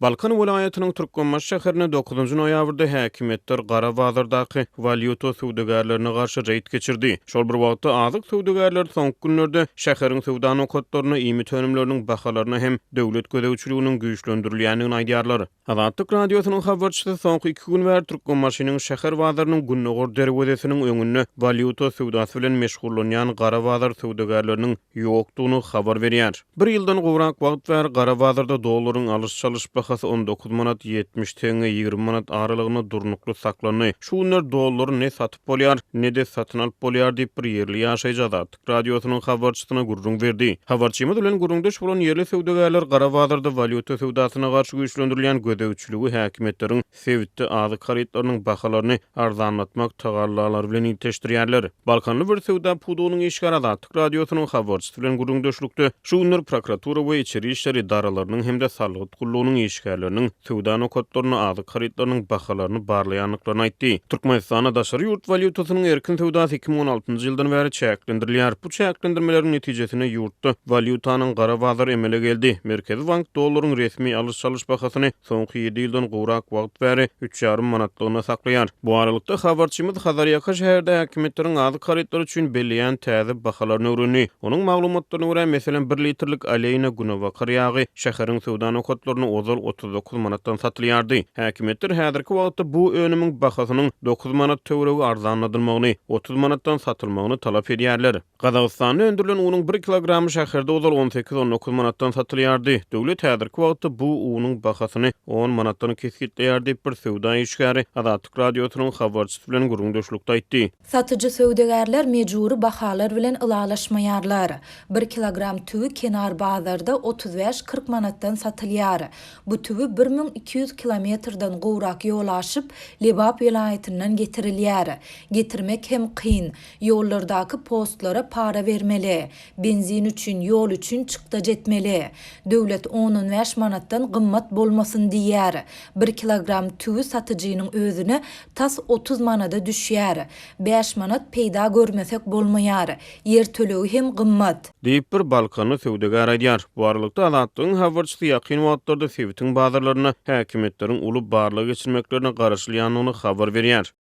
Balkan welaýatynyň Türkmenbaşy şäherinde dokuzynjy noýabrda häkimiýetler gara bazardaky walýuta söwdagärlerine garşy reýd geçirdi. Şol bir wagtda, azyk söwdagärleri soňky günlerde şäheriň söwda nokatlarynda iýmit önümleriniň bahalaryna hem döwlet gözegçiliginiň güýçlendirilýändigini aýdýarlar. Azatlyk Radiosynyň habarçysy soňky iki gün bäri Türkmenbaşynyň şäher bazarynyň gündogar derwezesiniň öňünde walýuta söwdasy bilen meşgullanýan gara bazar söwdagärleriniň ýokdugyny habar berýär. Bir ýyldan gowrak wagt bäri gara bazarda dollaryň alyş-çalyş bahasy 19 manat 70 teňňe 20 manat aralygynda durnukly saklandy. Şu günler dollary ne satyp bolýar, ne-de satyn alyp bolýar diýip, bir ýerli ýaşaýjy Azatlyk Radiosynyň habarçysyna gürrüň berdi. Habarçymyz bilen gürrüňdeş bolan ýerli söwdagärler gara bazarda walýuta söwdasyna garşy güýçlendirilýän gözegçiligi häkimiýetleriň sebitde azyk harytlarynyň bahalaryny arzanlatmak tagallalary bilen ilteşdirýärler. Balkanly bir söwda pudagynyň işgäri Azatlyk Radiosynyň habarçysy bilen gürrüňdeşlikde şu günler prokuratura we içeri işler edaralarynyň hem-de salgyt gullugynyň işgärleriniň söwda nokatlarynda azyk harytlarynyň bahalaryny barlaýandyklaryny aýtdy. Türkmenistanda daşary ýurt walýutasynyň erkin söwdasy 2016-njy ýyldan bäri çäklendirilýär. Bu çäklendirmeleriň netijesinde ýurtda walýutanyň gara bazary emele geldi. Merkezi bank dollaryň resmi alyş-çalyş bahasyny soňky ýedi ýyldan gowrak wagt bäri üç ýarym manatlygyna saklaýar. Bu aralykda, habarçymyz Hazarýaka şäherde häkimiýetleriň azyk harytlary üçin belleýän täze bahalaryny öwrendi. Onuň maglumatlaryna görä, meselem, bir litrlik Aleýna günebakar ýagy şäheriň söwda nokatlarynda ozal 39 manatdan satylýardy. Häkimiýetler häzirki wagtda bu önümiň bahasynyň dokuz manat töweregi arzanladylmagyny, 30 manatdan satylmagyny talap edýärler. Gazagystanda öndürilen unuň bir kilogramy şäherde ozal on sekiz-on dokuz manatdan satylýardy. Döwlet häzirki wagtda bu unuň bahasyny on manatdan kesgitleýär diýip, bir söwda işgäri Azatlyk Radiosynyň habarçysy bilen gürrüňdeşlikde aýtdy. Satyjy söwdagärler mejbury bahalar bilen ylalaşmaýarlar. Bir kilogram tüwi kenar bazarda 35-40 manatdan satylýar. Bu tüwi 1200 kilometrden gowrak ýol aşyp, Lebap welaýatyndan getirilýär. Getirmek hem kyn. Ýollardaky postlara para bermeli. Benzin üçin, ýol üçin çykdajy etmeli. Döwlet on-on bäş manatdan gymmat bolmasyn diýýär. Bir kilogram tüwi satyjynyň özüne tas 30 manada düşýär. Bäş manat peýda görmesek bolmaýar. Ýer tölegi hem gymmat. Diýip, bir balkanly söwdagär aýdýar. Bu aralykda, Azatlygyň habarçysy ýakyn wagtlarda sebitiň bazarlarynda häkimiýetleriň uly barlag geçirmeklerine garaşylýandygyny habar berýär.